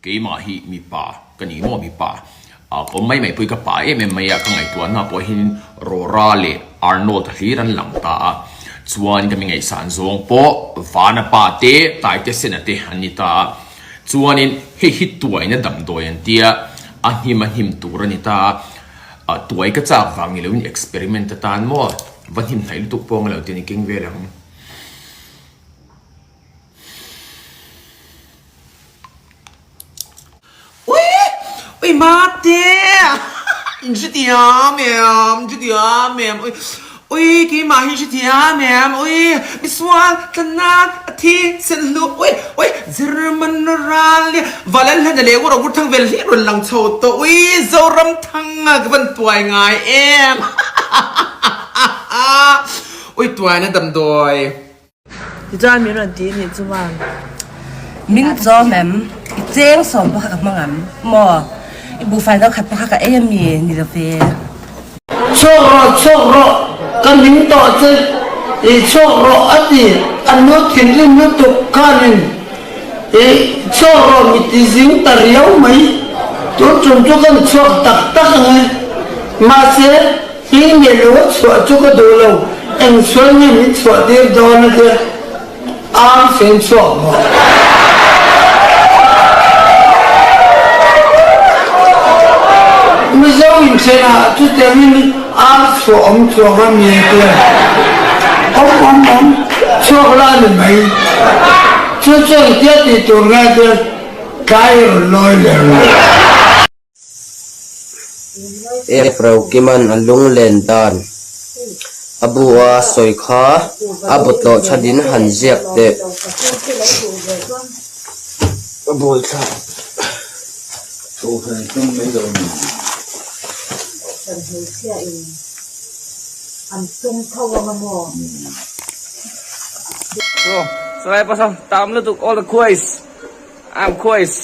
Keimah hi mipa ka ni maw mipa ah ka awm mai mai pawh hi ka pa em em mai a, ka ngaihtuahna pawh hian Rora leh Arnold hlir an lang ta a, chuan ka mi ngaihsan zawng pawh Vana pa te Taite Sena te an ni ta a, chuanin hei hi tuaina damdawi an tia a hnim a hnim tur a ni ta a, tuai ka chak vang ni loin experiment atan maw va hnim hnaih lutuk pawh ang lo ti a ni keng vel ang. Ui! Ui mate! In hrethiam em? In hrethiam em? Ui! Ui keimah hi hrethiam em? Ui! Misual tlanna a thi sen hlu Ui! Ui! German ral hi Valan hlana leh ur a ur thang vel hlir rawn lang chho tawh Ui! Zoram thanga ka van tuai ngai em? Ui tuaina damdawi. Tichuan min rawn ti nih chuan. Min chawm em? I cheng sawm pawh kha ka hmang ang maw? I buhfai no khat pawh kha ka ei a mi ni lo ve. Chhuak rawh, chhuak rawh, ka ning tawh che, i chhuak rawh a ti, a nu thinrim lutuk khanin i chhuak rawh mi ti zing ta riau mai, tun tum chu kan chhuak tak tak ang e, mahse, Hi nge lo a chhuah chu ka duh lo, eng sual nge min chhuah tir dawn a tia ar fen chhuak maw? Mizo inthenah chutiangin ar chhuah awm chuang a mi a tia awm awm awm chhuak la a ni mai. Chu chu engtia tih tur nge a tia tlai rawn lawi leh rawh. F Rokiman a lunglen dan a bu a sawi kha a bawtlawh chhanin han ziak teh. So, salai pasal tam lutuk all the khuais. I'm khuais.